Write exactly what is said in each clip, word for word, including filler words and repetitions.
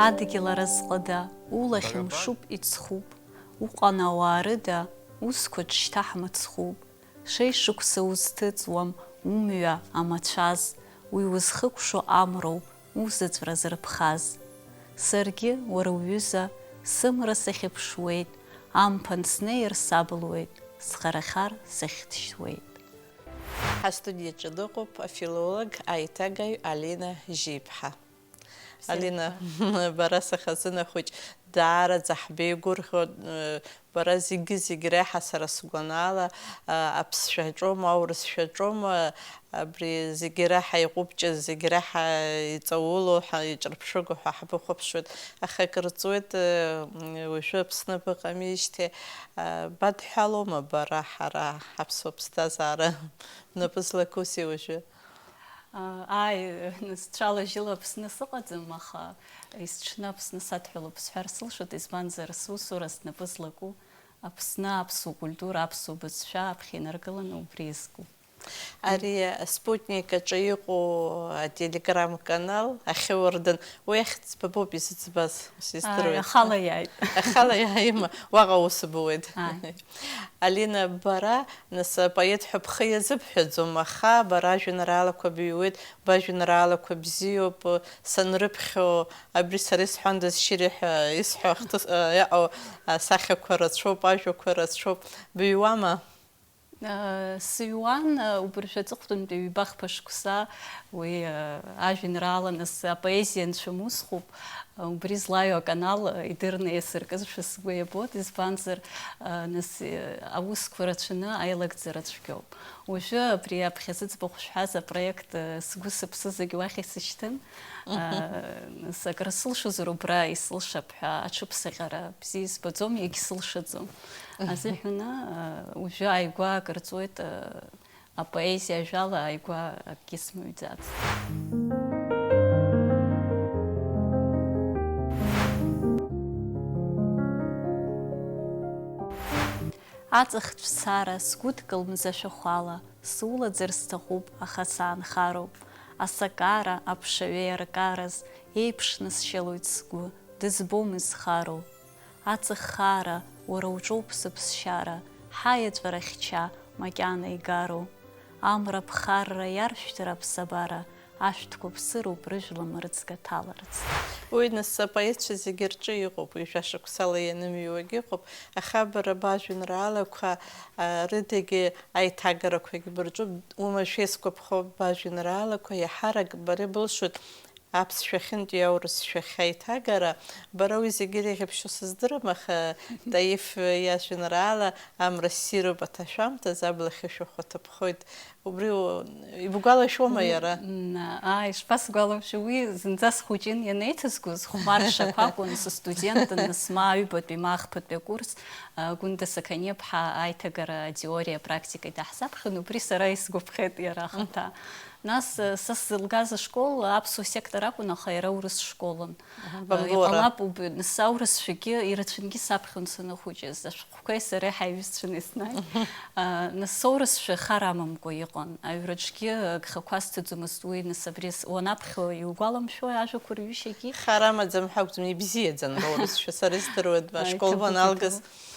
Адгьыл аразҟыда, улахь мшуп, иҵхуп, уҟан ауаа рыда, узқәа ҿшьҭа ҳмыцхәуп. Шеишықәса узҭыҵуам умҩа амацәаз, уи узхыкәшо амроуп узыӡәра зырԥхаз. Саргьы, уара уҩыза, сымра сахьыԥшуеит, амԥан снеир сабылуеит, схарахар сахьҭшьуеит. Ҳастудиаҿы дыҟоуп афилолог, аиҭагаҩ Алина Жьиԥҳа. Алина, бара сыхазына хәыҷ даараӡа ҳбеигәырӷьо, э, бара зегьы-зегь реиҳа сара сгәанала, а, аԥсшәа ҿома, аурысшәа ҿома, абри зегьы реиҳа иҟәыбҷаз, зегьы реиҳа иҵаулоу ҳа-, иҿырԥшыгоу ҳәа ҳбыхәаԥшуеит. Аха акыр ҵуеит, э, м, уажәы Аԥсны быҟамижьҭеи, а, бадҳәалома бара ҳара ҳаԥсуа ԥсҭазаара бнапы злакузеи уажәы? Ааи, нас цәала-жьыла Аԥсны сыҟаӡам, аха есҽны Аԥсны садҳәалоуп сҳәар сылшоит, избанзар, сусура снапы злаку Аԥсны аԥсуа культура, аԥсуа бызшәа аԥхьа инаргыланы убри иазку. Ари Спутник аҿы иҟоу ателеграм-канал ахьы уардын, уи ахьӡ ба боуп изыӡбаз, сыздыруеит. Ааи, ахала иааит. Ахала иааима, уаҟа аус буеит. Ааи. Алина, бара, нас, апоет ҳәа бхы иазыбҳәаӡом, аха бара ажәеинраалақәа быҩуеит, бажәеинраалақәа бзиоуп, санрыԥхьо, абри сара исҳәандаз шьыри ҳәа исҳәо ахҭыс-, а, иаҟоу асахьақәа рацәоуп, ажәақәа рацәоуп. Быҩуама? Сыҩуан, убыржәы аҵыхәтәантәи ҩба-хԥа шықәса уи, ажәеинраала, нас, апоезиа анцәа мусхуп, убри злаҩу аканал идырны иасыркызшәа сгәы иабоит, избанзар, нас, аусқәа рацәаны аилагӡара цәгьоуп. Уажәы абри аԥхьа зыӡбахә шәҳәаз апроект, сгәы-сыԥсы зегь уахь исышьҭын. Мгм. Нас акры сылшозар убра исылшап ҳәа аҽыԥсаҟьара бзиа избаӡом, иагьсылшаӡом. Мгм. Азыҳәаны, уажәы ааигәа акыр ҵуеит, апоезиа ажәала ааигәа акгьы смыҩӡац. Аҵыхтә сара сгәыдкыл мза шәахәала, сулаӡар сҭахуп, аха саанхароуп. Асакара, аԥшаҩеи аркараз, еиԥшны сшьалоит сгәы, дызбом изхароу. Аҵыххаара, уара уҿоуп сыԥсшьара, ҳаиаҵәара хьча, макьана игароу. Амра ԥхарра иаршәҭыр аԥсабара, ашәҭқәа ԥсыроуп рыжәла мырӡга ҭаларц. Уи нас апоетцәа зегьы рҿы иҟоуп, уи жәа шықәсала ианымҩуагь ыҟоуп, аха бара бажәеинраалақәа, а, рыдагьы аиҭагарақәагь бырҿуп, уамашәа исгәаԥхо бажәеинраалақәа иаҳарак бара ибылшоит аԥсшәахьынтәи аурысшәахь аиҭагара, бара уи зегьы иреиӷьабшьо сыздырам, аха Таиф иажәеинраала Амра ссируп аҭашәамҭаз, абла хьышәахә аҭыԥхоит. Убри у-, ибгәалашәома иара? М, ааи, ишԥасгәалашәо, уи зынӡа схәыҷын ианеиҭызгоз, хәмаршақә акәын, сыстудентын, нас ма аҩбатәи, ма ахԥатәи акурс, а, Гәында Сақаниаԥҳа аиҭагара атеориа апрактика идаҳзаԥхьон, убри сара исгәаԥхеит иара ахаҭа. Нас, э, са сзылгаз ашкол аԥсуа сектор акәын, аха иара урыс школын. Аха, э, бымбура. Иҟалап, уб-, нас аурысшәагьы ирацәангьы саԥхьон санахәыҷыз, ашәҟәқәеи сареи ҳаиҩызцәан еснагь. Мгм. Э, нас соурысшәа хар амамкәа иҟан. Аҩраҿгьы агхақәа сҭаӡомызт уи, нас абри с-, уанаԥхьо иугәаламшәои ажәақәа рҩышьагьы? Хар амаӡам ҳәа акәӡам, ибзиаӡан аурысшәа, сара издыруеит, ашкол баналгаз. Аиҭагьы.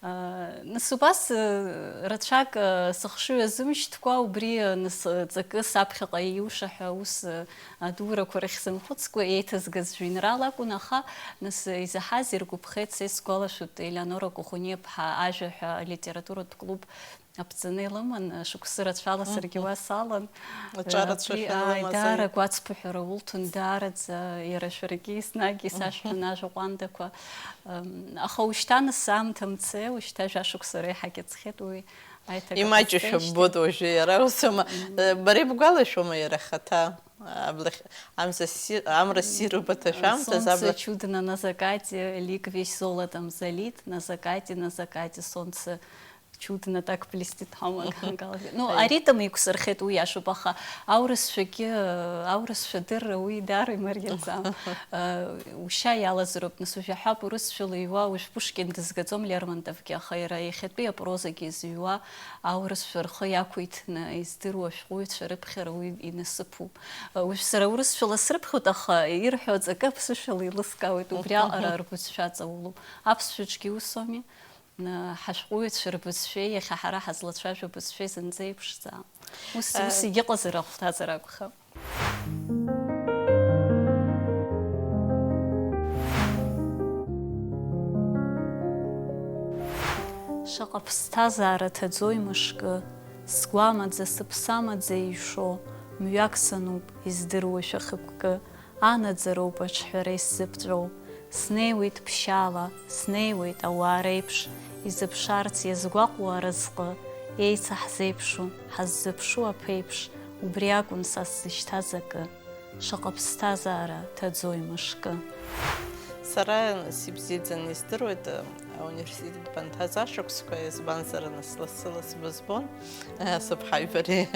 Нас убас, э, рацәак, э, сыхшыҩ азымшьҭкәа, убри, э, нас, э, ҵакы саԥхьаҟа ииуша ҳәа аус, э, адурақәа рахь сымхәыцкәа еиҭазгаз жәеинраала акәын, аха, нас, э, изаҳаз иргәаԥхеит, са исгәалашәоит, Елеонора Кухуниаԥҳа ажәа ҳәа алитературатә клуб аԥҵаны илыман, э, шықәсы рацәала саргьы уа салан. Аҿарацәа, э, абри, шәанылымазааит. Ааи, даара агәацԥыҳәара улҭон, даараӡа, иара шәаргьы еснагь исашәҳәон ажәа ҟәандақәа. Ам, аха ушьҭа нас аамҭа мцеи, ушьҭа жәашықәса реиҳагьы ҵхеит уи аиҭагара. Имаҷушәа ҟасҵеижьҭеи ббоит уажәы иара, ус аума? Мм. Э, бара ибгәалашәома иара ахаҭа? Аблахь-, амза сси-, амра ссируп аҭашәамҭаз, солнце абла- чудно на закате, лик весь золотом залит, на закате, на закате солнце чудно так плести дҳаман. Ну, аритм иқәсырхеит, уи иашоуп, аха аурысшәагьы, аурысшәа дырра уи даара имариаӡам. Ушьа иалазароуп, нас, уажә иаҳҳәап, урысшәала иҩуа, уажә Пушкин дызгаӡом Лермонтовгьы, аха иара иахьатәи апрозагьы зыҩуа аурысшәа рхы иақәиҭны издыруа ашәҟәыҩҩцәа рыԥхьара уи инасыԥуп. Уажә сара урысшәала срыԥхьоит, аха ирҳәо аҵакы аԥсышәала еилыскаауеит, убриаҟара рбызшәа аҵаулоуп. Аԥсшәаҿгьы усоуми? Ҳашәҟәыҩҩцәа рбызшәеи иахьа ҳара ҳазлацәажәо абызшәеи зынӡа еиԥшӡам. Ус, ус егьыҟазар ахәҭазар акәхап. Шаҟа ԥсҭазаара ҭаӡои мышкы, сгәамаӡа, сыԥсамаӡа ишо, мҩак сануп, издыруа шәахыбкы, анаӡароуп аҿҳәара исзыԥҵәоу. Снеиуеит ԥшьаала, снеиуеит ауаа реиԥш, изыԥшаарц иазгәаҟуа аразҟы, еицаҳзеиԥшу, ҳаззыԥшу аԥеиԥш, убри акәын са сзышьҭаз акы. Шаҟа ԥсҭазаара ҭаӡои мышкы! Сара сибзиаӡаны издыруеит, ауниверситет банҭаз ашықәсқәа, избанзар, нас лассы-ласс бызбон, сыԥҳаи бареи.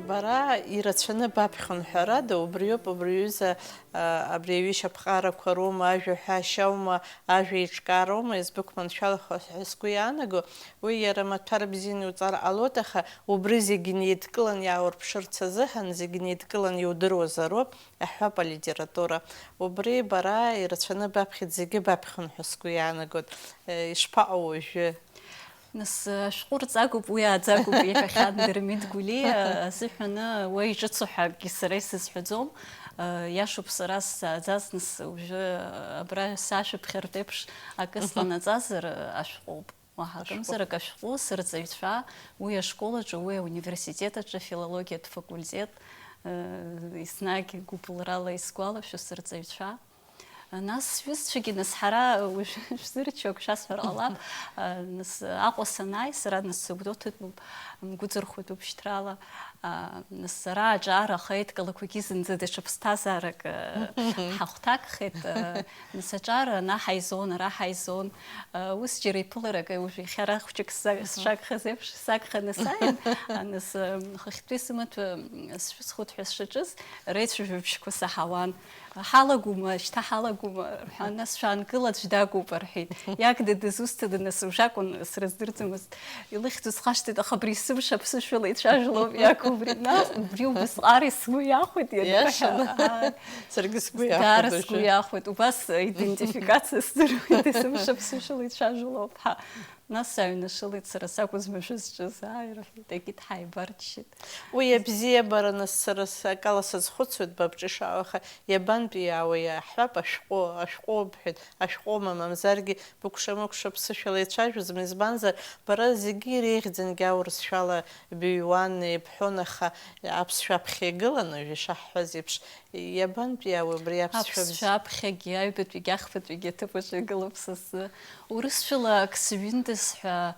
Бара ирацәаны баԥхьон, ҳәарада, убриоуп, убри аҩыза, абри аҩышьа ԥҟарақәа роума, ажәа ҳәашьа аума, ажәа еиҿкаароума, избықәманшәалахо ҳәа сгәы иаанаго, уи иара маҭәар бзианы иуҵар ҟалоит, аха убри зегь неидкылан иааурԥшырц азыҳәан, зегь неидкылан иудыруазароуп, иаҳҳәап, алитература. Убри бара ирацәаны баԥхьеит, зегьы баԥхьон ҳәа сгәы иаанагоит. Ишԥаҟоу уажәы? Нас, ашәҟәы рҵагоуп, уи ааӡагоуп, иҳәахьан Дырмит Гәлиа азыҳәаны, уа иҿыцу ҳәа акгьы сара исызҳәаӡом. Иашоуп, сара сзааӡаз, нас, уажәы абра сашәыԥхьартә еиԥш акы сҟанаҵазар, ашәҟәоуп. Уаҳа акымзарак ашәҟәы сырҵаҩцәа, уи ашкол аҿы, уи ауниверситет аҿы, афилологиатә факультет, еснагь гәыблрала исгәалашәо сырҵаҩцәа. Нас сҩызцәагьы, нас, ҳара уажә шәзырччо ак шәасҳәар ҟалап. Нас Аҟәа санааи, сара, нас, сыгәҭыԥуп, мгәыӡырхоит убшьҭрала. Нас ара аҿар ахеидкылақәагьы зынӡа даҽа ԥсҭазаарак ҳахәҭакхеит. Нас аҿар ана ҳаизон, ара ҳаизон. Ус џьара иԥыларак, уажә иахьа ара хәҷык сза-, сшагхаз еиԥш, сагханы сааин, нас, хыхьтәи сымаҭәа сшәысхуеит ҳәа сшаҿыз, реицәажәабжьқәа саҳауан. Ҳалагома, шьҭа ҳалагома? Рҳәан, нас шәаангыл, аӡә дагуп, рҳәеит. Иагда дызусҭада, нас, ужакәын, срыздырӡомызт. Илыхьӡ усхашҭит, аха абри есымша аԥсышәала ицәажәалоуп, иагу убри. Нас убри убысҟари сгәы иахәеит, ианырҳәа. Иашаны. Ааи. Саргьы сгәы иахәеит. Даара сгәы иахәеит. Убас идентификациа сзыруит, есымша аԥсышәала ицәажәалоуп ҳәа. Нас сааҩнашылеит, сара сакәызма шәызҿыз, ааи, рҳәеит, егьит, ҳааибарччеит. Уи абзиабара, нас, сара с-, акала сазхәыцуеит ба бҿы ишаауа, аха иабантәи иаауа, иаҳҳәап, ашәҟәы, ашәҟәы бҳәеит, ашәҟәоума, мамзаргьы быкәша-мыкәша ԥсышәала ицәажәозма, избанзар, бара зегьы иреиӷьӡангьы аурысшәала быҩуан, ибҳәон, аха аԥсшәа аԥхьа игылан, уажә ишаҳҳәаз еиԥш, иабантәи иаауа абри аԥсшәа бз-? Аԥсшәа аԥхьагьы, аҩбатәигьы, ахԥатәигьы аҭыԥаҿы игылоуп са сзы. Урысшәала ак сыҩындаз ҳәа,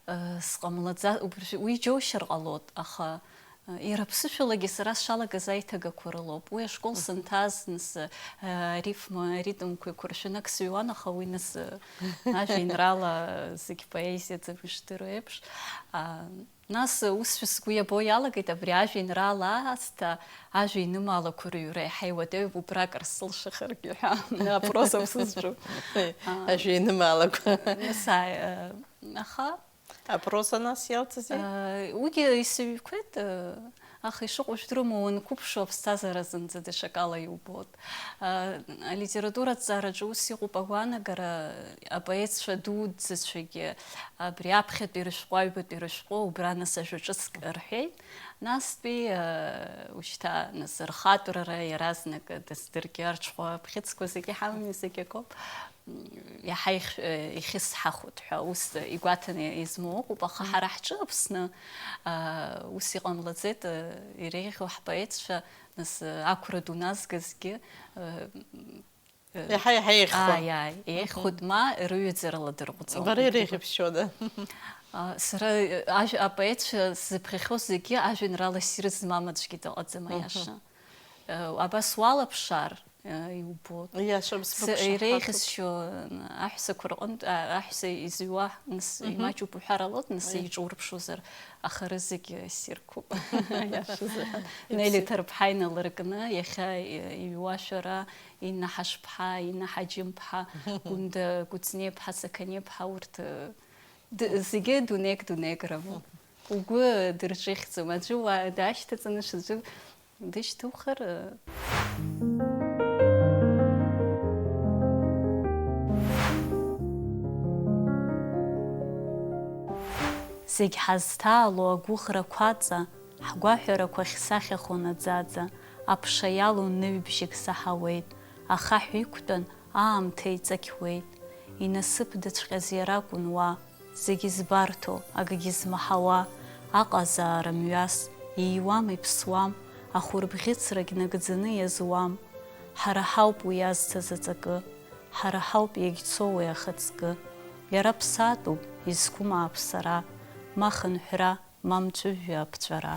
э, сҟамлаӡа-, убри-, уи џьоушьар ҟалоит, аха, э, иара аԥсышәалагьы сара сшалагаз аиҭагақәа рылоуп. Уи ашкол Мгм. сынҭаз, нас, э, арифма, аритмқәа еиқәыршәаны ак сыҩуан, аха уи, нас, э, ажәеинраала зегь поезиаӡам ишдыру еиԥш. А, Нас усшәа сгәы иабо иалагеит абри ажәеинраала аасҭа, ажәеинымаалақәа рыҩра еиҳа иуадаҩуп, убра акыр сылшахаргьы ҳәа, апроза сызҿу. Ажәеинымаалақәа. Нас, ааи, э, аха. Апроза нас иалҵызеи? Э, уигьы исыҩқәеит, э, аха ишыҟоу жәдыруама, уанқәыԥшуа аԥсҭазаара зынӡа даҽакала иубоит. Алитература аҭҵаараҿы ус иҟоуп агәаанагара, апоетцәа дуӡӡацәагьы абри аԥхьатәи рышәҟәы, аҩбатәи рышәҟәы убра нас ажәа ҿыцк рҳәеит. Настәи, ушьҭа нас рхатәрара иаразнак дыздыргьы арҽхәа абӷьыцқәа зегьы ҳамами, зегь акоуп. Иаҳа ихь-, ихьысҳахуеит ҳәа ус игәаҭаны измоу ыҟоуп, аха ҳара ҳҿы Аԥсны, ус иҟамлаӡеит, иреиӷьу ҳпоетцәа. Нас, э, ақәра ду назгазгьы, э, э, Иаҳа-иаҳа еиӷьхон. Ааи, ааи, еиӷьхоит, Мгм. ма рыҩаӡарала дырҟәыҵуан. Бара иреиӷьыбшьода? А, сара, э, ажә-, апоетцәа сзыԥхьахьоу зегьы ажәеинраала ссир змам аӡәгьы дыҟаӡам, Мгм. аиаша. Э, абас уалаԥшаар, э, иубоит. Иашам, С-, сбыԥшаҳахуп. Иреиӷьысшьо, э, аҳәсақәа рҟынтә, а, аҳәса изҩуа, нас, Мгм. Имаҷуп уҳәар ҟалоит, нас, Аиа. Иҿурԥшуазар, аха рызегьы ссирқәоуп. Аиашазы. Нели Ҭарԥҳа иналыркны, иахьа, э, иҩуа шәара, Инна Ҳашԥҳа, Инна Ҳаџьымԥҳа, Гәында Кәыҵниаԥҳа, Сақаниаԥҳа, урҭ, э, д-, зегьы дунеик, дунеик рымоуп. Угәы дырҿыхьӡом. Аӡәы уа-, дашьҭаҵаны ҽаӡәы дышьҭухыр, э. Зегь ҳазҭаало агәыӷрақәа аҵа, ҳгәаҳәарақәа ахьсахьахо наӡаӡа, аԥша иалоу ныҩбжьык саҳауеит, ахаҳә иқәтәан, аамҭа иҵақьуеит. Инасыԥдаҵәҟьаз иаракәын уа, зегь збарҭоу, акгьы змаҳауа, аҟазаара мҩас, ииуам, иԥсуам, ахәырбӷьыцрагь нагӡаны иазуам. Ҳара ҳауп уи иазҭаз аҵакы, ҳара ҳауп иагьцо уи ахаҵкы. Иара ԥсаатәуп, изқәым ааԥсара, ма хынҳәра, ма мҵәыжәҩа аԥҵәара.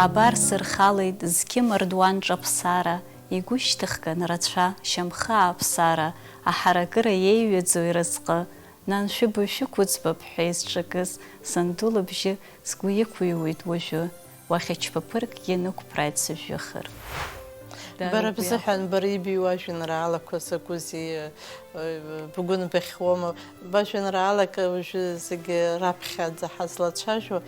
Абар сырхалеит зқьы мардуан ҿаԥсара, игәышьҭыхган рацәа шьамхы ааԥсара, аҳаракыра иеиҩыӡоу иразҟы, наншәыбаҩ шәықәыӡбап ҳәа изҿакыз санду лыбжьы сгәы иқәыҩуеит уажәы. Уахь ачпаԥыркгьы нықәԥрааит сыжәҩахыр. Бара бзыҳәан, бара ибиуа ажәеинраалақәа закәызеи, э, бгәы нбахьуама? Бажәеинраалак уажәы зегьы раԥхьаӡа ҳазлацәажәо,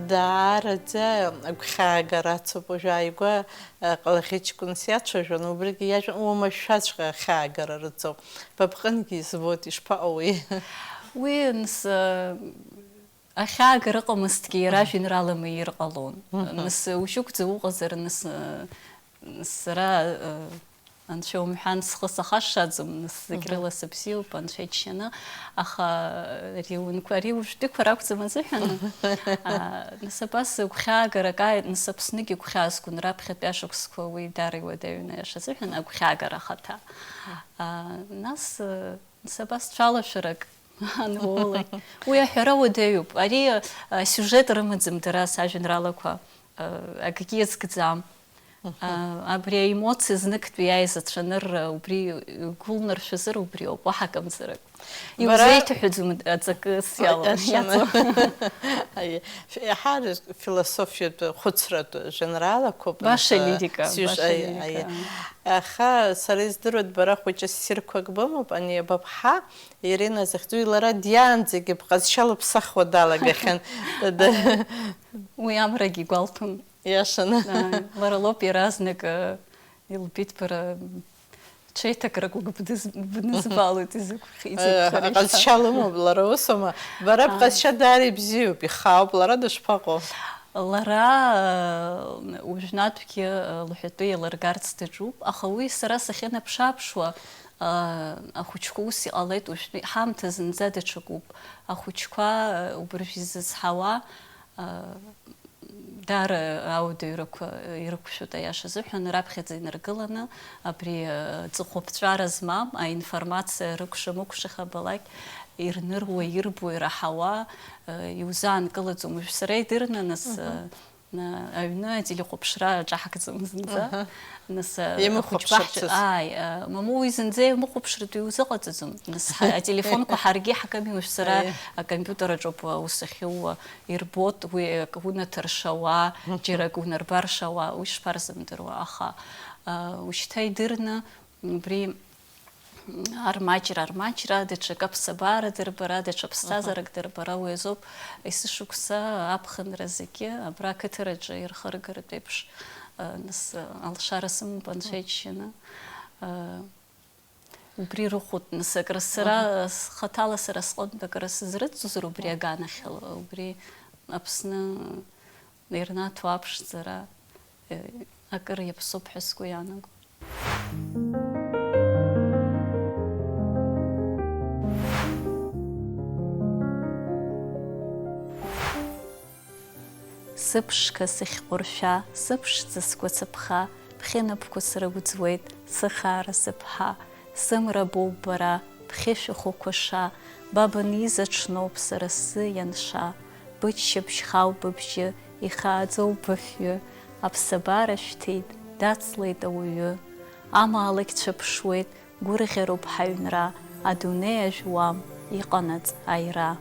даараӡа агәхьаагара ацуп. Уажәы ааигәа, э, ҟалахьы ҷкәынс иацәажәон, убригьы иажәа уамашәаҵәҟьа ахьаагара рыҵоуп. Ба бҟынгьы избоит, ишԥаҟоу уи? Уи, нас, э, Ахьаагара ыҟамызҭгьы, иара ажәеинраала маиар ҟалон. Мгм. Нас, ушьықәӡа уҟазар, нас, э, сара, э, анцәа умҳәан, схы сахашшаӡом, нас, зегь Мгм. рыла сыбзиоуп, анцәа иџьшьаны. Аха, э, ари унқәа, ари уажәтәиқәа ракәӡам азыҳәан. А, нас абас гәхьаагара акаиааит, нас Аԥсныгьы гәхьаазгон, раԥхьатәи ашықәсқәа уи даара иуадаҩын, аиаша азыҳәан, агәхьаагара ахаҭа. А, нас, э, нас абас цәалашәарак Ануоулак. Уи аҳәара уадаҩуп. Ари, а, сиужет рымаӡам дара сажәеинраалақәа, а, акгьы иазкӡам. Мгм. А, абри аемоциа зныктәи иааиз ацәанырра, убри игәылнаршәазар убриоуп, уаҳа акымзарак. Бара Иузеиҭаҳәаӡом аҵакыс иалоу, Иашаны. Иаҵоу. Аиеи. Ф-, иаҳа философиатә, хәыцратә жәеинраалақәоуп, Баша анцәа лирика, сиуж-, баша аиеи, лирика. Аиеи. Аха сара издыруеит, бара хәыҷы ссирқәак бымоуп, ани баԥҳа, Ирина захьӡу, лара диаанӡагьы бҟазшьа лыԥсахуа далагахьан. Д-, Уи амрагьы игәалҭон. Иашаны. Ааи, лара лоуп иаразнак, э, илбеит, бара, м, ҽеиҭакрак угәы бдыз-, бнызбалоит, изакә-, Э, изакәхаришь ҳәа. Аҟазшьа лымоуп, лара усоума? Бара Ааи. Бҟазшьа даара ибзиоуп, ихаауп, лара дышԥаҟоу? Лара, э, уажәнатәгьы, э, лҳәатәы еилыргарц даҿуп, аха уи сара сахьынаԥш-ааԥшуа, Ахәыҷқәа ус иҟалеит уажәтәи ҳаамҭа зынӡа даҽакуп. Ахәыҷқәа, убыржә изызҳауа, даара ауадаҩрақәа ирықәшәоит, аиаша азыҳәан, раԥхьаӡа инаргыланы, абри, ҵыхәаԥҵәара змам аинформациа рыкәша-мыкәша хабалак ирныруа, ирбо, ираҳауа, иузаанкылаӡом. Уажә сара идырны, нас, Мгм. На-, аҩны ателехәаԥшра аҿаҳгӡом зынӡа. Аҳа. Нас, а, Имыхәаԥшырцаз. Ахәыҷқәа ҳҿы-, ааи, а, мамоу, уи зынӡа имыхәаԥшыртә иузыҟаҵаӡом. Нас ҳа-, ателефонқәа ҳаргьы иаҳгами, уажә сара Аиеи. Акомпиутер аҿоуп, а, ус ахьууа, ирбоит уи ак-, унаҭаршауа, џьара ак унарбаршауа, уи шԥарзымдыруа, аха, а, ушьҭа идырны, Убри армаҷра, армаҷра, даҽакы аԥсабара дырбара, даҽа Аҳа. Ԥсҭазаарак дырбара, уи азоуп есышықәса аԥхынра зегьы абра ақыҭараҿы ирхыргартә еиԥш, э, нас, э, алшара сымоуп, Анцәа Мгм. иџьшьаны. Э, убри рыхәоит, нас, акры сара, Аҳа. Схаҭала сара сҟынтә акры сызрыҵозар убри Мгм. аганахьала, убри Аԥсны ирнаҭо аԥшӡара, э, акыр иаԥсоуп ҳәа сгәы иаанагоит. Сыԥшқа, сыхьҟәыршәа, сыԥшӡа, сгәацаԥха, бхьынапқәа срыгәӡуеит, сыхаара, сыԥҳа, сымра боуп бара, бхьы шәахәақәа ша, ба баниз аҽноуп сара сзы ианша, быччаԥшь хау быбжьы, Ихааӡоу быхьҩы, аԥсабара шәҭит, дацлеит ауаҩы. Амаалықьцәа ԥшуеит, гәырӷьароуп ҳаҩнра, адунеи ажәуам, иҟанаҵ аира.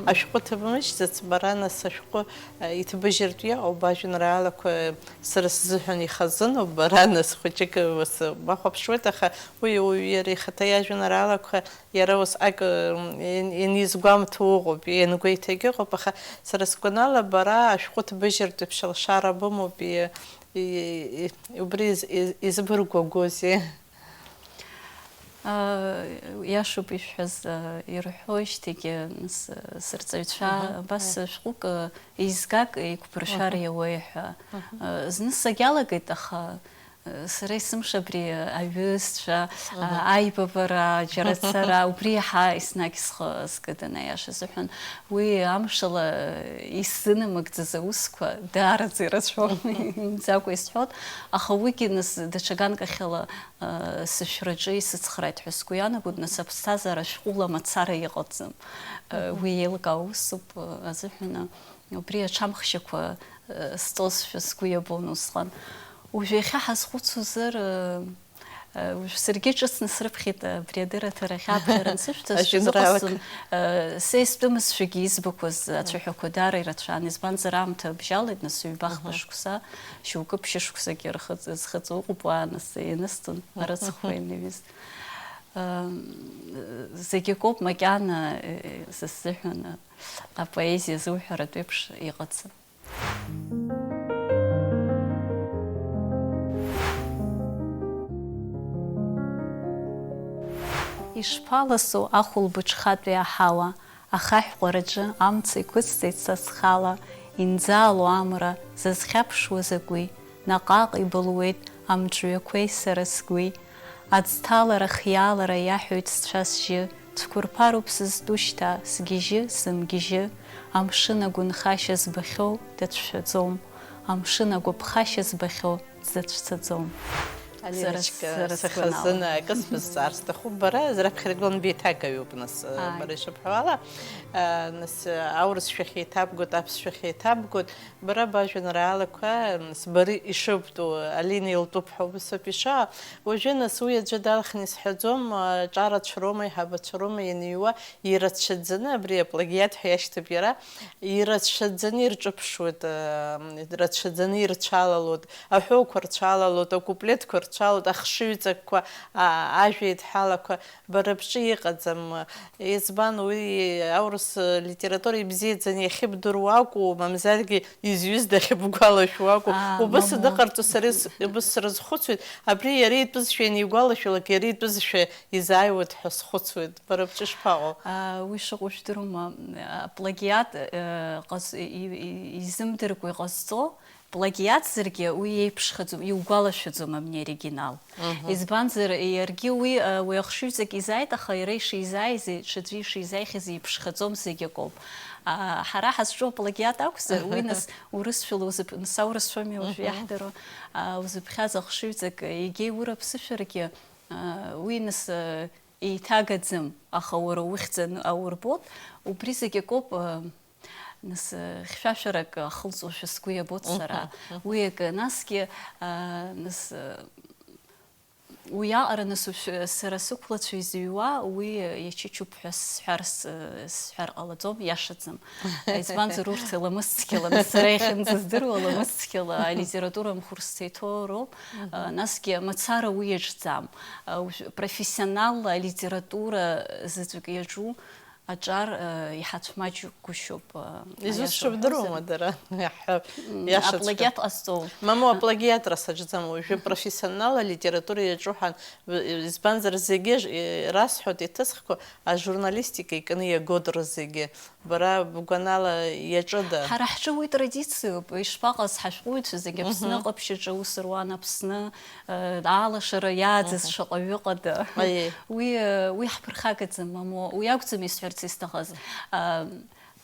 Ашәҟәы ҭабмыжьӡац, бара, нас, ашәҟәы, э, иҭбыжьыртә иҟоуп, ажәеинраалақәа, э, сара сзыҳәан ихазыноуп, бара, нас, хәыҷык, э, ус, бахәаԥшуеит, аха уи ауаҩы иара ихаҭа иажәеинраалақәа иара усҟак, э, иан-, ианизгәамҭо ыҟоуп, иангәеиҭагь ыҟоуп, аха сара сгәанала, бара ашәҟәы ҭбыжьыртә еиԥш алшара бымоуп, и-, и-, и-, убри из-, из-, избыргәагәозеи? Иашоуп ишәҳәаз, ирҳәоижьҭеигьы, нас, сырҵаҩцәа, Аҳа, абас, аиа. Шәҟәык, еизгак еиқәбыршәар Аҳа. Иауеи ҳәа. Аҳа. Зны сагьалагеит, аха, сара есымша абри аҩызцәа, Аҳа. Аибабара, џьара цара, убри иаҳа еснагь схы скыдын, аиаша азыҳәан. Уи амшала исзынамыгӡаз аусқәа даараӡа ирацәоуп, имӡакәа исҳәоит, аха уигьы, нас, даҽа ганкахьала, сышәраҿы исыцхрааит ҳәа сгәы иаанагоит, нас, аԥсҭазаара шәҟәыла мацара иҟаӡам. Мгм. Уи еилкаау усуп, азыҳәан, убри аҽамхшьақәа сҵозшәа сгәы иабон усҟан. Уажә иахьа ҳазхәыцуазар, Уажә саргьы ҿыцны срыԥхьеит, абри адырраҭарахь аԥхьара ансышәҭаз, Ажәеинраалақәа. Шәзыҟасҵон, са истәымызшәагьы избақәаз ацәаҳәақәа даара ирацәан, избанзар, аамҭа абжьалеит, нас, ҩба-хԥа Аҳа. Шықәса, шьоукы ԥшьышықәсагьы рхыҵ-, зхыҵуа ыҟоуп, уа, нас, ианысҵон, Мгм. Арыцхәқәа Мгм. Инеиз. Ам, зегь акоуп, макьана, э, са сзыҳәан, э, апоезиа зуҳәаратә еиԥш иҟаӡам. Ишԥаласу ахәылбыҽхатәи аҳауа, ахаҳә ҟәараҿы амца иқәысҵеит са схала, инӡаало амра зызхьаԥшуа закәи, наҟ-ааҟ ибылуеит амҿҩақәеи сара сгәи. Аӡҭалара, хиаалара иаҳәоит сцәа-сжьы, цәқәырԥароуп сызтәу шьҭа, сгьежьы, сымгьежьы, амшын агәынхашьа збахьоу дацәшәаӡом, амшын агәаԥхашьа збахьоу дзацәцаӡом. Сара, Алиночка, сара сгәанала. Сыхазына акы сбызҵаар сҭахуп, бара раԥхьа иргылан беиҭагаҩуп, нас, Ааи. Бара ишыбҳәо ала, а, нас, аурыс шәахь еиҭабгоит, аԥсшәа шәахь еиҭабгоит, Бара бажәеинраалақәа, нас, бара ишыбтәу, Алина илтәуп ҳәа убасоуп ишыҟоу. Уажәы, нас, уи аӡәы далхны исҳәаӡом, аҿарацәа роума, аиҳабацәа роума ианыҩуа, ирацәаӡаны, абри аплагиат ҳәа иашьҭоуп иара, ирацәаӡаны ирҿыԥшуеит, э, рацәаӡаны ирцәалалоит, аҳәоуқәа рцәалалоит, акуплетқәа рцәалоит, ахшыҩҵакқәа, а, ажәеидҳалақәа. Бара бҿы иҟаӡам. Избан, уи аурыс литература ибзиаӡаны иахьыбдыруа акәу, мамзаргьы изҩыз дахьыбгәалашәо акәу? Аа, Убыс мамоу. Дыҟарҵо сара ис-, убыс срызхәыцуеит, абри иара итәызшәа ианигәалашәалак, иара итәызшәа изааиуеит ҳәа схәыцуеит. Бара бҿы ишԥаҟоу? Аа, уи шыҟоу жәдыруама? Аплагиат, э, ҟаз-, и-, и-, изымдыркәа иҟазҵо, Плагиатзаргьы уи иеиԥшхаӡом, иугәалашәаӡом абни оригинал. Мгм. Избанзар, иаргьы уи, а, уи ахшыҩҵак изааит, аха иара ишизааиз, ҽаӡәы ишизааихьаз еиԥшхаӡом, зегь акоуп. А, ҳара ҳазҿу аплагиат акәзар, уи нас урысшәала узыԥ-, нас аурысшәами уажәы Мгм. Иаҳдыруа, а, узыԥхьаз ахшыҩҵак, егьа иура ԥсышәаргьы, а, уи нас, а, еиҭагаӡам, аха уара ухьӡ ан-, аурбоит, убри зегь акоуп, а, Нас, э, хьшәашәарак ахылҵуашәа сгәы иабоит сара. Мгм, мгм. Уи акы, насгьы, а, нас, э, уиаҟара, нас, уажә, э, сара сықәлацәа изыҩуа, уи, э, иачычоуп ҳәа сҳәар, с-, э, сҳәар ҟалаӡом, иашаӡам. Избанзар, урҭ ламыс цқьала, нас, сара иахьынӡаздыруа, ламыс цқьала алитература амхурсҭа иҭоу роуп. Мгм. А, насгьы мацара уи иаҿӡам. А, уажә профессионалла алитература заҵәык иаҿу Аҿар, э, иҳацәмаҷгәышьоуп, э, Изусҭцәа аиаша бдыруама уҳәозар. Дара? Иаҳҳәап, М, иашаҵәҟьа. Аплагиат ҟазҵоу. Мамоу, аплагиатра саҿӡам, уажәы профессионал алитература иаҿуҳәан, б-, избанзар, зегьы ж-, э, расҳәоит, иҭысхқәо, ажурналистика икны иагоит рызегьы. Бара бгәанала иаҿыда? Ҳара ҳҿы уи традициоуп, ишԥаҟаз ҳашәҟәыҩҩцәа зегьы Аԥсны Мгм. Аҟаԥшьаҿы аус руан, Аԥсны Э, алашара иааӡаз Мгм. Шаҟаҩы ыҟада? Аиеи. Уи, э, уи ҳԥырхагаӡам, мамоу, уи акәӡам исҳәарц исҭахыз. А,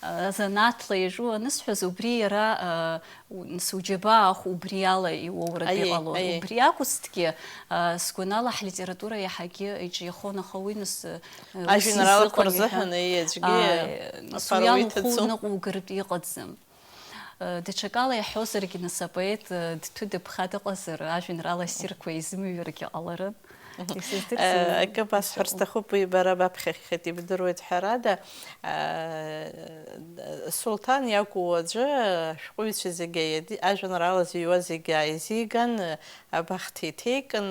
а, занааҭла иаҿу анысҳәаз, убри иара, а, у-, нас уџьабаа ахә убри ала иуоуртә Аиеи, иҟалон. Аиеи. Убри акәызҭгьы, а, сгәанала, ҳлитература иаҳагьы иҿиахон, аха уи нас, э, ус Ажәеинраалақәа изыҟан рзыҳәан, иҳәан. Аиеи, аӡәгьы Ааи, нас аԥара уи алахәы уиҭаӡом. Ныҟәугартә иҟаӡам. Даҽакала иаҳҳәозаргьы, нас, апоет дҭәы-дыԥха дыҟазар, ажәеинраала ссирқәа изымҩыргьы ҟаларын. Исыздырӡом. Акы басҳәар сҭахуп, уи бара баԥхьахьхеит, ибдыруеит, ҳәарада, Сулҭан иакәу аӡәы ашәҟәыҩҩцәа зегьы, иади-, ажәеинраала зыҩуа зегьы ааизиган, абахҭа иҭеикын,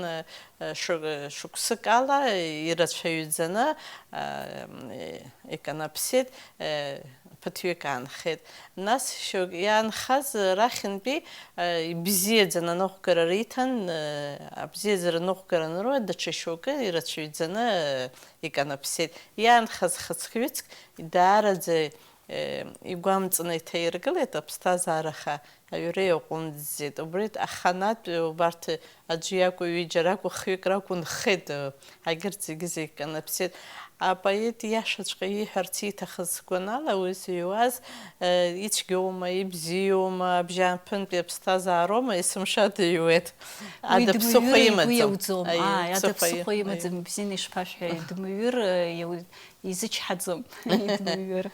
шы-, шықәсык ала ирацәаҩӡаны, иканаԥсеит, ԥыҭҩык аанхеит. Нас шьоук иаанхаз рахьынтәи, ибзиаӡаны аныҟәгара риҭан, абзиаӡара аныҟәгара аныруа, даҽа шьоукы ирацәаҩӡаны иканаԥсеит. Иаанхаз хыцк-ҩыцк даараӡа, игәамҵны иҭаиргылеит аԥсҭазаара, аха аҩра иаҟәымҵӡеит. Убри аханатә убарҭ аӡәы иакәу, ҩыџьа ракәу, хҩык ракәу нхеит, егьырҭ зегьы-зегь канаԥсеит. Апоет иашаҵәҟьа ииҳәарц ииҭахыз сгәанала, уи зыҩуаз, ицәгьоума, ибзиоума, абжьааԥынтәи аԥсҭазаароума, есымша дыҩуеит. Уи ада ԥсыхәа дымҩыр игәы имаӡам. Иауӡом. Ааи, ааи, ада ԥсыхәа ԥсыхәа имаӡам. Имаӡам, ибзианы ишԥашәҳәари, дымҩыр, иау-, изычҳаӡом, идмыҩыр.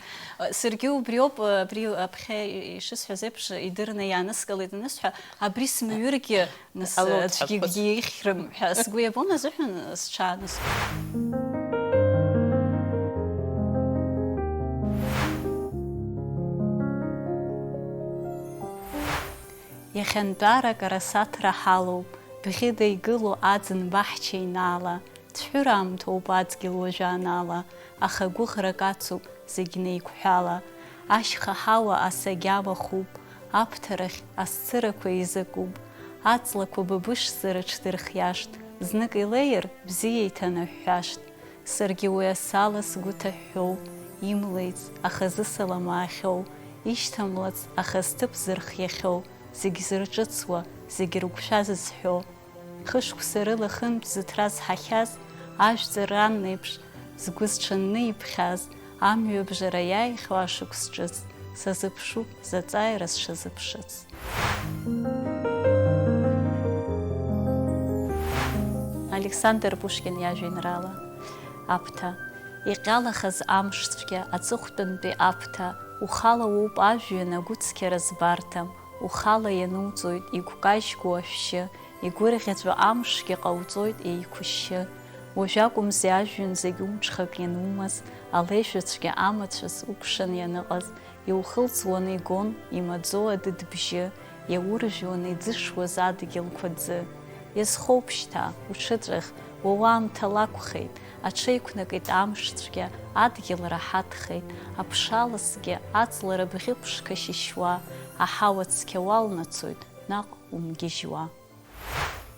Саргьы убриоуп, абри аԥхьа ишысҳәаз еиԥш, идырны иааныскылеит анысҳәа, абри смыҩыргьы, нас, Алоуп, аӡәгьы ҳәа, акгьы ихьрым ҳәа сгәы иабон азыҳәан сҽааныскылеит. Иахьантәарак арасаҭра ҳалоуп, бӷьыда игылоу аӡын баҳча инаала, цәҳәыра аамҭоуп адгьыл уажәаанала, аха гәыӷрак ацуп зегь неиқәҳәала. Ашьха ҳауа асагьа уахуп, аԥҭарахь асцырақәа еизакуп, аҵлақәа быбышӡа рыҽдырхиашт, знык илеир, бзиа иҭанаҳәҳәашт. Саргьы уи асала сгәы ҭаҳәҳәоуп, имлеиц, аха зысалам аахьоу, ишьҭамлац, аха зҭыԥ зырхиахьоу, зегь зырҿыцуа, зегь рыгәшәа зызҳәо. Хышықәса рыла хынтә зыҭра зҳахьаз, ажәҵар ранеиԥш, згәы зҽанны иԥхьаз, амҩабжара иааихьоу ашықәс ҿыц, сазыԥшуп заҵааира сшазыԥшыц. Александр Пушкин иажәеинраала Аԥҭа. Иҟьалахаз амшцәгьа, аҵыхәтәантәи аԥҭа, ухала уоуп ажәҩан агәыцқьара збарҭам, ухала иануҵоит игәкажьгоу ашәшьы, игәырӷьаҵәа амшгьы ҟауҵоит еиқәышьшьы. Уажә акәымзи ажәҩан зегь умҽхак ианумаз, алеишәацәгьа амацәыс укәшан ианыҟаз, иухылҵуаны игон имаӡоу адыд бжьы, иауржәуаны иӡышуаз адгьылқәа ӡы. Иазхоуп шьҭа, уҽыҵәах, уа уаамҭа лакәхеит, аҽеиқәнакит амшцәгьа, адгьыл раҳаҭхеит, аԥшаласгьы аҵла рыбӷьы ԥшқа шьышьуа, аҳауа цқьа уалнацоит, наҟ умгьежьуа.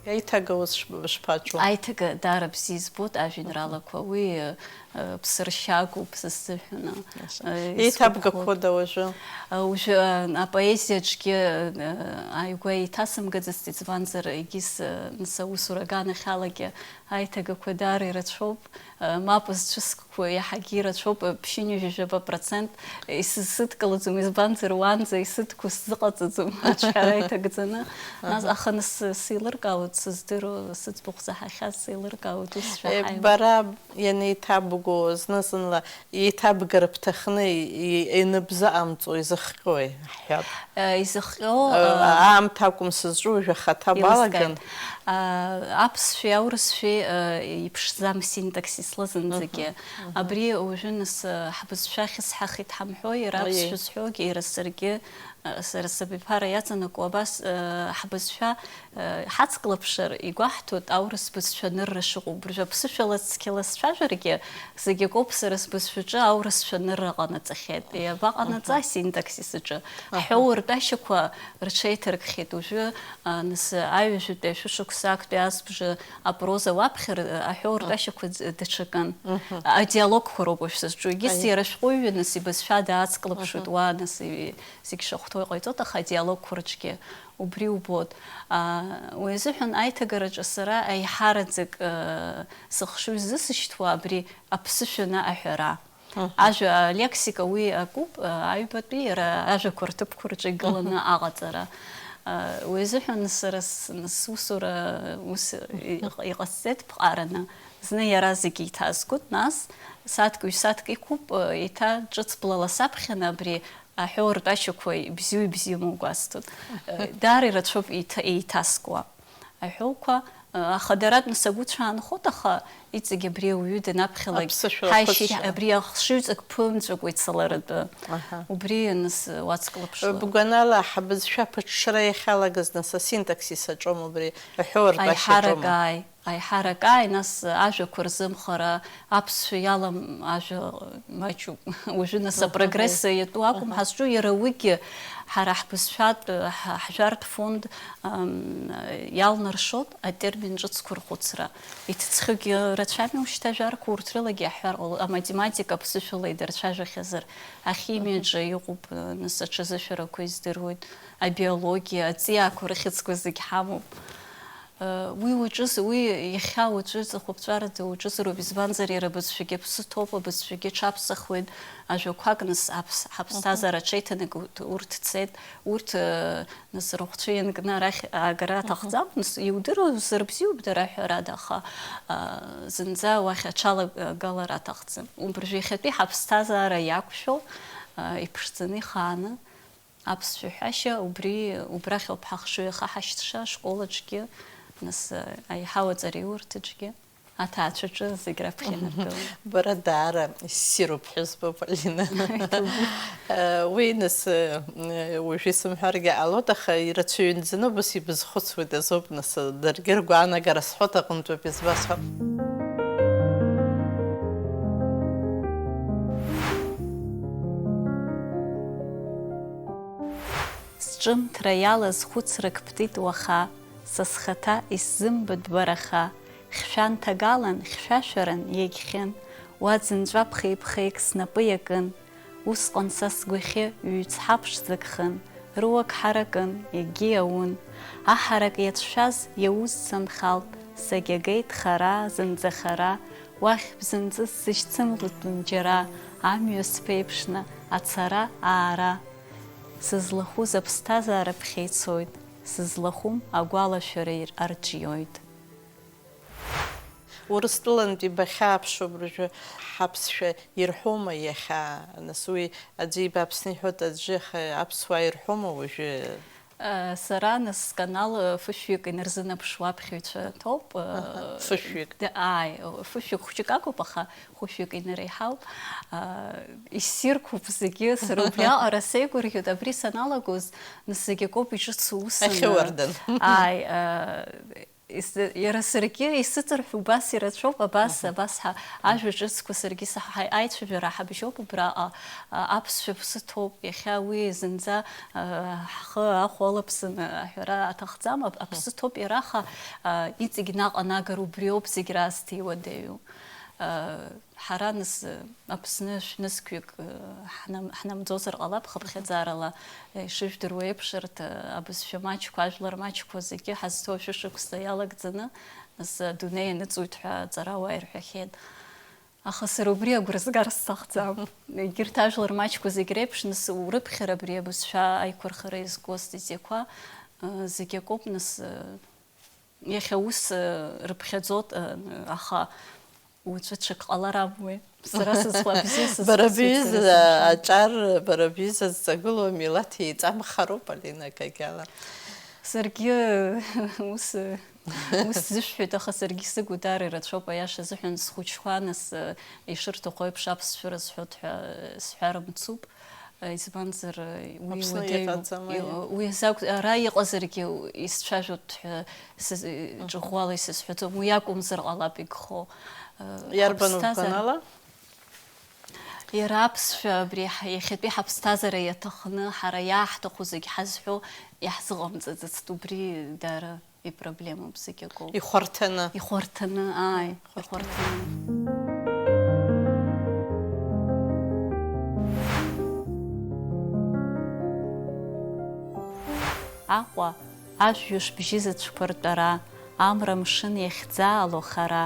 Аиҭага ус шԥаҿу? Аиҭага даара бзиа избоит ажәеинраалақәа. Уи, э, ԥсыршьагоуп са сзыҳәаны. Э, еиҭабгақәода уажәы? Э, уажәы, э, апоезиаҿгьы, э, ааигәа еиҭасымгаӡацт, избанзар, егьыс, э, нас аусура аганахьалагьы аиҭагақәа даара ирацәоуп. Э, мап зцәыскқәо иаҳагьы ирацәоуп, э, ԥшьынҩажәижәаба процент исызсыдкылаӡом, избанзар, уаанӡа исыдку сзыҟаҵаӡом, аҿҳәара иҭагӡаны. Нас, аха нас сеилыркаауеит, сыздыруа, сыӡбахә заҳахьаз сеилыркаауеит, ус шәаҳаиуеит. Бара ианеиҭабго, зны-зынла еиҭабгара бҭахны и-, и-, иныбзыҟамҵо изыхҟьои, ҳҳәап. Э, изыхҟьо, э, э, аамҭа акәым сызҿу, уажә ахаҭа балаган. Еилыскааит. А, аԥсшәеи аурысшәеи, э, иԥшӡам синтаксисла зынӡагьы. Мгм, мгм. Абри уажәы нас, э, ҳбызшәа ахьысҳахит ҳамҳәои, иара аиеи, аԥсшәа зҳәогьы, иара саргьы, э, сара сабиԥара иаҵанакуа абас, э, ҳбызшәа, э, ҳацклаԥшыр, игәаҳҭоит аурыс бызшәа анырра шыҟоу. Абыржәы аԥсышәала цқьала сцәажәаргьы, зегь акоуп, сара сбызшәаҿы аурысшәа анырра ҟанаҵахьеит. Иабаҟанаҵа, мгм, асинтаксис аҿы? Аҳәоу ртәашьақәа рҽеиҭаркхьеит. Уажәы, а, нас, аҩажәатәи ашәышықәса актәи азбжа апроза уаԥхьар, аҳәоу ртәашьақәа д-, даҽакын. Мгм. Адиалогқәа роуп уажә сызҿу. Егьыс аиеи, иара ашәҟәыҩҩы нас ибызшәа даацклаԥшуеит, мгм, уа нас и-, зегь шахәҭоу иҟаиҵоит, аха адиалогқәа рҿгьы убри убоит. А, уи азыҳәан аиҭагараҿы сара аиҳараӡак, э, сыхшыҩ зысышьҭуа абри аԥсышәа анаҟаҳәара. Мгм. Ажәа, алексика уи акуп, аҩбатәи иара ажәақәа рҭыԥқәа рҿы игыланы, мгм, аҟаҵара. Уи азыҳәан сара с-, сусура ус иҟ-, иҟасҵеит ԥҟараны. Зны иара зегьы иҭазгоит, нас сааҭк, ҩ-сааҭк иқәуп, еиҭа ҿыц блала саԥхьаны абри аҳәоу ртәашьақәа ибзиоу ибзиамоу гәасҭоит. Даара ирацәоуп еиҭа-, еиҭаскуа аҳәоуқәа, аха дара, нас, агәы цәаанхоит, аха иҵегь абри ауаҩы данаԥхьалак, аԥсышәала ҳаишьеит, ахәыцшьала, абри ахшыҩҵак ԥымҵәакәа ицаларатәы. Аҳа. Убри, нас, уацклаԥшла. Бгәанала, ҳбызшәа аԥыҽҽра иахьалагаз, нас, асинтаксис аҿоума, убри аҳәоу ртәашьа аҿоума? Аиҳарак ааи, аиҳарак ааи, нас, ажәақәа рзымхара, аԥсшәа иалам ажәа маҷуп. Уажәы, нас, аҳа, апрогресс иатәу акәым, аҳа, ҳазҿу, иара уигьы ҳара ҳбызшәатә, ҳ-, ҳжәартә фонд, ам, иалнаршоит атермин ҿыцқәа рхәыцра. Иҭыҵхьоугьы рацәами ушьҭа ажәарқәа, урҭ рылагьы иаҳҳәар ҟало-, аматематика ԥсышәала идырцәажәахьазар, ахимиаҿы иҟоуп, нас, аҽазышәарақәа издыруеит, абиологиа, аҵиаақәа рыхьӡқәа зегь ҳамоуп. Уи уаҿыз, уи иахьа уаҵәы ҵыхәаԥҵәараӡа уаҿызароуп, избанзар, иара абызшәагьы аԥсы ҭоуп, абызшәагьы ҽаԥсахуеит, ажәақәак, нас, аԥс-, ҳаԥсҭазаара аҽеиҭанакуеит, урҭ цеит, урҭ, нас, рыхәцәы ианкны арахь аагара аҭахӡам, нас, иудыруазар бзиоуп дара, ҳәарада, аха, а, зынӡа уахь аҽалагалара аҭахӡам. Убыржәы иахьатәи ҳаԥсҭазаара иақәшәо, а, иԥшӡаны ихааны, аԥсшәа ҳәашьа убри, убрахь ауп ҳахшыҩ ахаҳашьҭша, ашкол аҿгьы, нас, аиҳау аҵараиурҭаҿгьы, аҭаацәаҿы зегь раԥхьа инаргылан. Бара даара ссируп ҳәызбоуп, Алина. Уи, нас, уажәы исымҳәаргьы ҟалоит, аха ирацәаҩынӡаны убас ибызхәыцуеит азоуп, нас, даргьы ргәаанагара сҳәоит аҟынтәоуп избасҳәо. Сҿымҭра иалаз хәыцрак ԥтит уаха, са схаҭа исзымбатәбараха, хьшәанҭагалан, хьшәашәаран иагьхьын, уа ӡынҵәа ԥхеиԥхеик снапы иакын. Усҟан са сгәахьы ҩ-цҳа ԥшӡак хын, руак ҳаракын, егьи аун. Аҳарак иацәшәаз иаузца нхалт, сагьагеит хара, зынӡа хара, уахь бзанҵы сзышьцымлатәын џьара, амҩа сԥеиԥшны, ацара, аара. Сызлахәыз аԥсҭазаара ԥхьа ицоит, сызлахәым агәалашәара ир-, арҿиоит. Урыстәылантәи бахьааԥшуа абыржәы ҳаԥсшәа ирҳәома иахьа? Нас уи аӡәы ибааԥсны иҳәоит, аӡәы иаха-, аԥсуаа ирҳәома уажәы? Э, сара, нас, сканал, э, фышәҩык инарзынаԥшуа аԥхьаҩцәа ҭоуп, э, аҳа, фышәҩык. Д-, ааи, фышәҩык хәыҷык акәуп, аха хәышәҩык инареиҳауп. Э, иссирқәоуп зегьы, сара убриаҟара сеигәырӷьоит, абри саналагоз, нас, зегь акоуп иҿыцу ус аны. Ахьы уардан. Ааи, э, Ис-, иара саргьы исыҵырҳәо убас ирацәоуп, абас, мгм, абас ҳа, ажәа ҿыцқәа саргьы саҳ-, ҳа-, аицәажәара ҳабжьоуп убраҟа, а, аԥсшәа ԥсы ҭоуп, иахьа уи зынӡа, а, ҳхы ахәа алаԥсаны аҳәара аҭахӡам, ап-, аԥсы ҭоуп иара, аха, а, иҵегь наҟ анагара убриоуп зегь раасҭа иуадаҩу. А, Ҳара, нас, Аԥсны шәнызқьҩык, э, ҳнам-, ҳнамӡозар ҟалап, хыԥхьаӡарала, э, ишыжәдыруа еиԥш, арҭ, э, абызшәа маҷқәа, ажәлар маҷқәа зегьы ҳазҭоу ашәышықәса иалагӡаны, нас, адунеи ианыҵуеит ҳәа аҵарауаа ирҳәахьеит. Аха сара убри агәра згар сҭахӡам. Егьырҭ ажәлар маҷқәа зегь реиԥш, нас, урыԥхьар абри абызшәа аиқәырхара иазку астатиақәа, э, зегь акоуп, нас, э, Иахьа ус, э, рыԥхьаӡоит, э, аха уаҵәы ҽак ҟалар амуеи? Сара сызхәа бзиа сызхәыцуеит. Бара бҩыза сара сымшәан. Аҿар, бара бҩыза зҵагылоу амилаҭ еиҵамхароуп, Алина, акагьала. Саргьы ус, э, ус сзышәҳәеит, аха саргьы сыгәы даара ирацәоуп, аиаша азыҳәан схәыҷқәа, нас, э, ишырҭаху еиԥш аԥсшәа рызҳәоит ҳәа, э, сҳәар мцуп. Избанзар, уи Аԥсны уадаҩуп. Иҟаӡам, аиа. Уи азакә-, ара иҟазаргьы исцәажәоит ҳәа сыз-, Мгм. Ҿыӷәӷәала исызҳәаӡом, уи акәымзар ҟалап игхо. Иарбану Ҳаԥсҭазаара. Бгәанала? Иара аԥсшәа абри ҳа-, иахьатәи ҳаԥсҭазаара иаҭахны, ҳара иааҳҭаху зегь ҳазҳәо иаҳзыҟамҵаӡацт, убри даара Ипроблемоуп зегь акоуп. Ихәарҭаны. Ихәарҭаны, ааи, ихәарҭаны. Ихәарҭаны. Аҟәа, ажәҩаш бжьы зыцәқәа ртәара, амра амшын иахьӡаало хара,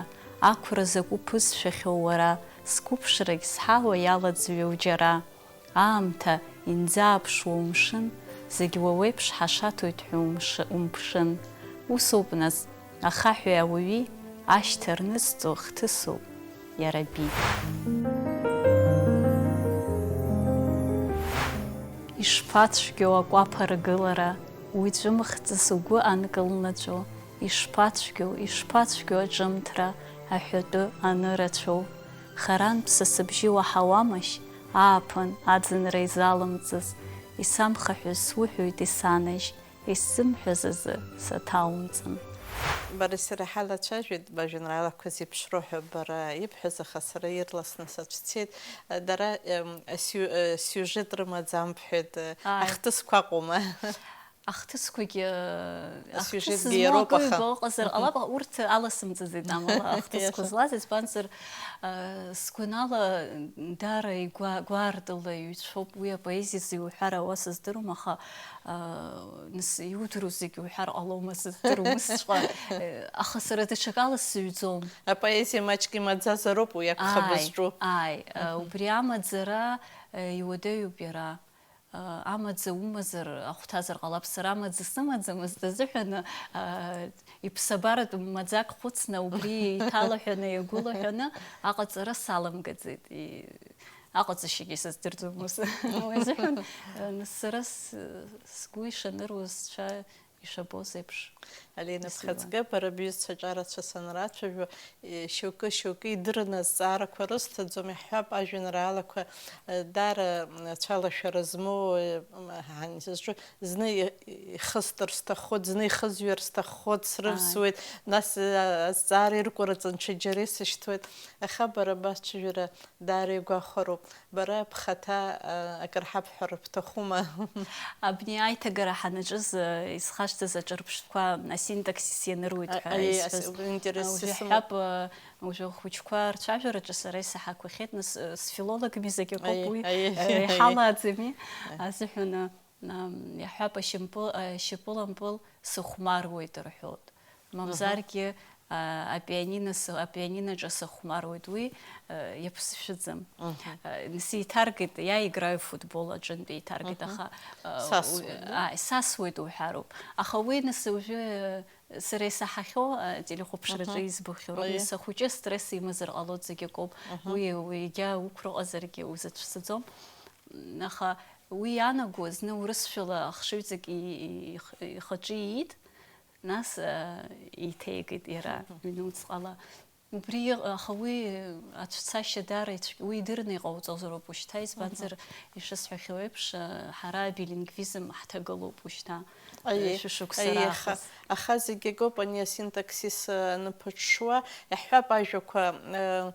ақәра закәу ԥызшәахьоу уара, сқәыԥшрагь сҳауа иалаӡҩоу џьара. Аамҭа инӡааԥшуа умшын, зегь уа уеиԥш ҳашаҭоит ҳәа умш-, умԥшын. Усоуп нас, ахаҳәи ауаҩи ашьҭа рнызҵо хҭысуп, иараби. Ишԥацәгьоу акәаԥ аргылара, уи ҵәымӷҵас угәы анкылнаҵәо, ишԥацәгьоу, ишԥацәгьоу аҿымҭра, аҳәатәы анырацәоу. Харантә са сыбжьы уаҳауамашь, ааԥын, аӡынра изалымҵыз, исамхаҳәыз суҳәоит, исанажь, исзымҳәаз азы саҭаумҵан. Бара сара ҳалацәажәеит, бажәеинраалақәа зеиԥшроу ҳәа бара ибҳәаз, аха сара ирласны сацәцеит. Дара, ем, асиу-, э, сиужет рымаӡам бҳәеит, э, Ааи. Ахҭысқәа акәума? Ахҭысқәагьы, э, Асиужетгьы ахҭыс змоу иароуп, акы аха. Ҩба ыҟазар Мгм. Ҟалап, урҭ аласымҵаӡеит, амала ахҭысқәа Иаша. Злаз, избанзар, э, сгәанала, даара игәа-, гәаартыла иҩцәоуп уи апоезиазы иуҳәар ауа сыздыруам, аха, э, нас иудыруа зегьы уҳәар ҟалома, сыздыруам усҵәҟьа, э, аха сара даҽакала сыҩӡом. Апоезиа маҷк имаӡазароуп уи акәхап Ааи, зҿу. Ааи, э, Мгм. Убри амаӡара, э, иуадаҩуп иара. Амаӡа умазар, ахәҭазар ҟалап, сара амаӡа сымаӡамызт азыҳәан, иԥсабаратә маӡак хәыцны, убри иҭалаҳәаны, иагәылаҳәаны аҟаҵара саламгаӡеит. И-, аҟаҵашьагьы сыздырӡомызт. Уи азыҳәан, сара с-, сгәы ишаныруаз, сцәа ишабоз еиԥш. Алина, исыҩуан. Бхаҵкы, бара бҩызцәа аҿарацәа санрацәажәо, е, шьоукы, шьоукы идырны азҵаарақәа рысҭаӡом, иаҳҳәап, ажәеинраалақәа, е, даара, м, ацәалашәара змоу, е, м, ҳан-, сызҿу, зны и-, ихыстыр сҭаххоит, зны ихызҩар сҭаххоит, срывсуеит, Ааи. Нас, е, азҵаара иркәараҵан ҽаџьара исышьҭуеит. Аха бара бацәажәара даара игәахәароуп. Бара бхаҭа, а, акыр ҳабҳәар бҭахума? Абни аиҭагара ҳанаҿыз, а, исхашҭыз аҿырԥштәқәа, асинтаксис ианыруеит А, ҳәа аиеи, исҳәаз. Ас-, интерес А, уажәы исымоуп. Иаҳҳәап, а, уажәы ахәыҷқәа рцәажәарҿы сара исаҳақәахьеит, нас, а, сфилологми зегь акоуп Аиеи, уи, аиеи, а, аиеи. Иҳалааӡами? Аиеи. Азыҳәан, а, Ам, иаҳҳәап, ашьампы-, ашьапылампыл сыхәмаруеит рҳәоит. Мамзаргьы, а, апианино сы-, апианиноҿы сыхәмаруеит, уи, а, иаԥсышәаӡам. Мгм. А, сеиҭаргеит, я играю в футбол аҿынтә еиҭаргеит, Мгм. Аха, а, Сасуеит, у-, да? А, сасуеит уҳәароуп. Аха уи нас уажәы, а, сара исаҳахьоу, а, телехәаԥшраҿы Мгм. избахьоу, Уи. Нас ахәыҷы стресс имазар ҟалоит, зегь акоуп. Мгм. Уи, уи егьа уқәра ыҟазаргьы узацәшәаӡом. Аха уи иаанаго, зны урысшәала ахшыҩҵак и-, и-, ихы-, ихаҿы иит, нас, а, еиҭеигеит иара, Мгм. ҩнуҵҟала. Убри иҟ-, аха уи ацәцашьа даара ицәгь-, уи идырны иҟауҵозароуп ушьҭа, избанзар, Мгм. Ишысҳәахьоу еиԥш, а, ҳара абилингвизм ҳҭагылоуп ушьҭа, Аиеи, шәышықәса аиеи, аха, раахыс. Аха зегь акоуп, ани асинтаксис, а, аныԥыҽҽуа, иаҳҳәап, ажәақәа, а,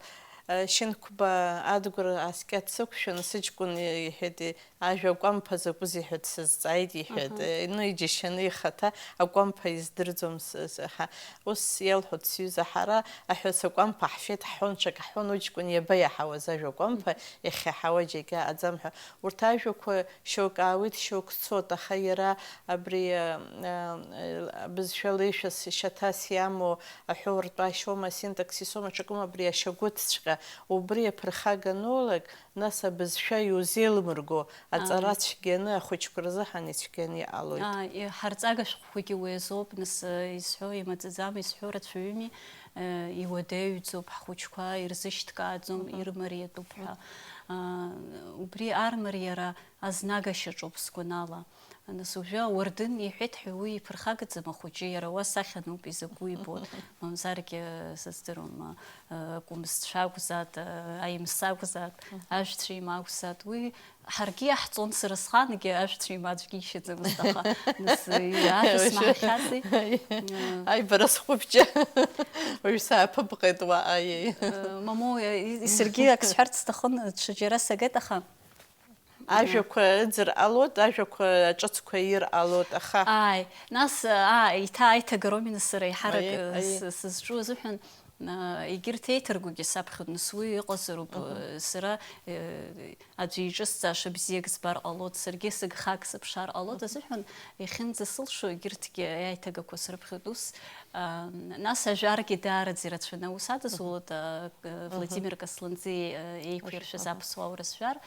а, Шьынқәба Адгәыр аскьаҭ сықәшәан, сыҷкәын иҳәеит, Ажәа акәамԥа закәызеи ҳәа дсызҵааит, иҳәеит. Аҳа. Э, ну, иџьашьаны ихаҭа акәамԥа издырӡом с-, с-, ҳа. Ус иалҳәоит сҩыза, ҳара аҳәаса акәамԥа ҳшәеит, ҳҳәон, ҽак ҳҳәон, уҷкәын иаба иаҳауаз ажәа акәамԥа, Мгм. Иахьаҳауа џьаргьы аӡам ҳәа. Урҭ ажәақәа шьоук аауеит, шьоук цот, аха иара абри, э, э, абызшәа леишәас шьаҭас иамоу аҳәоуртә ашьоума, асинтаксисоума, ҽакума, абри ашьагәыҭҵәҟьа, убри аԥырхага анолак, Нас абызшәа иузеилмырго, аҵара Ааи. Цәгьаны ахәыҷқәа рзыҳәан ицәгьаны иҟалоит. Ааи, ҳарҵага шәҟәқәагьы уи азоуп, нас, э, изҳәо имаӡаӡам, изҳәо рацәаҩыми, э, иуадаҩӡоуп, ҳхәыҷқәа ирзышьҭкааӡом, Мгм. Ирмариатәуп ҳәа. Мгм. Аа, убри армариара азнагашьаҿоуп сгәанала. Нас уажәы ауардын иҳәеит ҳәа уи иԥырхагаӡам ахәыҷы, иара уа сахьануп, изакәу ибоит, мамзаргьы сыздыруам, акәымзцәа акәзаат, аимсса акәзаат, Мгм. Ажәцәеима акәзаат, уи ҳаргьы иаҳҵон, сара схаангьы ажәцәеима аӡәгьы ишьаӡамызт, аха нас, аҳәса Уажәы. Смаҳахьази? Аибара схәыԥҷа. Уажә сааԥыбҟеит уаҟа, аиеи. Мамоу, саргьы ак сҳәарц сҭахын, ҽаџьара сагеит, аха Ажәақәа ыӡыр ҟалоит, ажәақәа ҿыцқәа ир ҟалоит, аха. Ааи, нас, аа, еиҭа аиҭагароуми, нас, сара еиҳарак, Аиеи, э, аиеи. С-, сызҿу азыҳәан, а, егьырҭ еиҭаргогьы саԥхьоит, нас уи ыҟазароуп, Мгм. Э, сара, э, аӡәы иҿысҵааша бзиак збар ҟалоит, саргьы сыгхак сыԥшаар ҟалоит Мгм. Азыҳәан, иахьынӡасылшо егьырҭгьы аиҭагақәа срыԥхьоит. Ус, Ам, нас ажәаргьы даараӡа ирацәаны аус адызулоит, а, к-, Мгм. Владимир Касланӡиа, а, еиқәиршәаз Ашәақәа. Аԥсуа аурыс жәар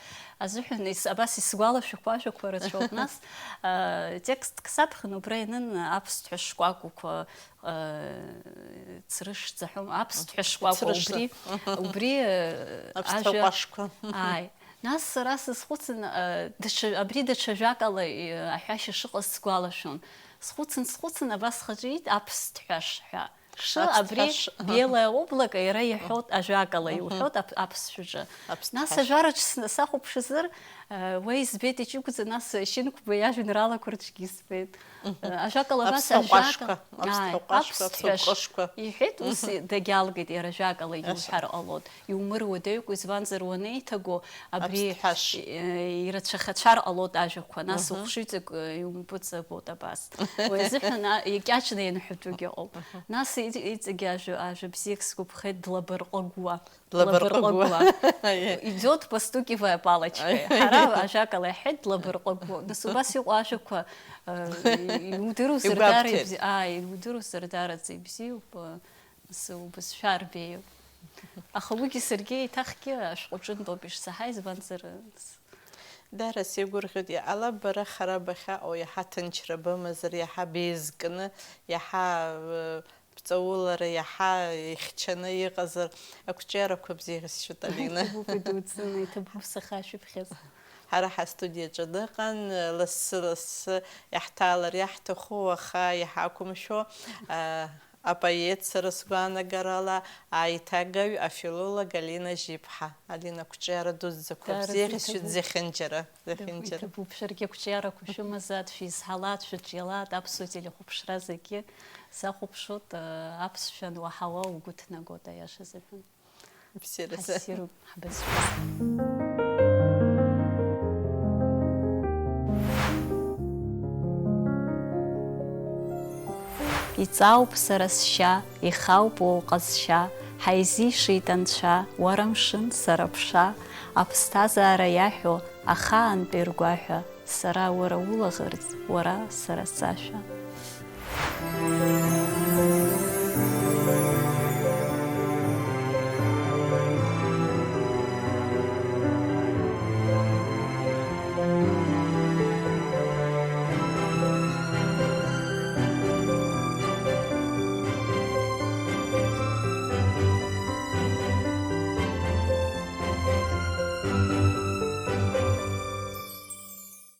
азыҳәан ис-, абас исгәалашәақәо ажәақәа рацәоуп. Нас, а, текстк саԥхьан, убра ианын аԥсҭҳәа шкәакәақәа, а, црышӡа ҳәома, аԥсҭҳәа шкәакәа, Црышӡа. Убри, Мгм. Убри, а, Аԥсҭҳәа ажәа ҟәашқәа. Ааи. Нас сара сазхәыцын, э, даҽа, абри даҽа жәакала, э, аҳәашьа шыҟаз сгәалашәон. Схәыцын, схәыцын, абас схаҿы иит, аԥсҭҳәаш ҳәа. Шы, абри белое облако, иара иҳәоит ажәакала, иуҳәоит аԥ-, аԥсшәаҿы. Нас ажәараҿ сахәаԥшызар, э, уа избеит ичыгәӡа, нас Шьынқәба иажәеинраалақәа рҿгьы избеит. Э, ажәакала, абас аԥсҭҳәа ҟәашқәа, аԥсҭҳәа ҟәашқәа, аԥсҭҳәа ҟәышқәа. Иҳәеит, ус дагьалгеит, иара ажәакала иуҳәар ҟалоит. Иумыруа даҩку, избанзар, уанеиҭаго, абри, э, ирацәахацәар ҟалоит ажәақәа, нас ухшыҩҵак, э, иумпыҵабот абас. Уи азыҳәан, а, икьаҿны ианҳәатәугьы ыҟоуп. Нас и-, иҵегьы ажәа, ажәа бзиак сгәаԥхеит, длабарҟыгуа. Длабарҟыгуа. Идёт, постукивая палочкой. Ҳара ажәакала иаҳҳәеит, длабарҟыгуа. Нас убас иҟоу ажәақәа, э, иудыруазар дара ибзи-, аа, иудыруазар дараӡа ибзиоуп, э, Нас убызшәа арбеиоуп. Аха уигьы саргьы еиҭахгьы ашәҟәы ҿынтәоуп ишсаҳаи, избанзар, с- Дара сеигәырӷьоит, иҟалап, бара хара бахьаҟоу, иаҳа ҭынчра бымазар, иаҳа беизкны, иаҳа, э, бҵаулара, иаҳа ихьчаны иҟазар, ақәҿиарақәа бзиа ирсшьоит, Алина. Иҭабуп идуӡӡаны, иҭабуп сахашәыԥхьаз. Ҳара ҳастудиаҿы дыҟан, лассы-лассы иаҳҭаалар иаҳҭаху, аха иҳақәымшәо, а, апоет, сара сгәаанагарала, аиҭагаҩ, афилолог Алина Жьиԥҳа. Алина, ақәҿиара дуӡӡақәа, бзиа ирсшьоит зехьынџьара, зехьынџьара. Иҭабуп, шәаргьы ақәҿиарақәа шәымазааит, шәизҳалааит, шәыҿиалааит, аԥсуа телехәаԥшра зегьы сахәаԥшуеит, э, аԥсшәа ануаҳауа угәы ҭнагоит, аиаша азыҳәан. Ссирызы. Ҳассируп, ҳбызшәа. Иҵаауп сара сшьа, ихауп уа уҟазшьа, ҳаизишеит анцәа, уара мшын, сара ԥша, аԥсҭазаара иаҳәо, ахаантәи ргәаҳәа, сара уара улаӷырӡ, уара сара сашәа.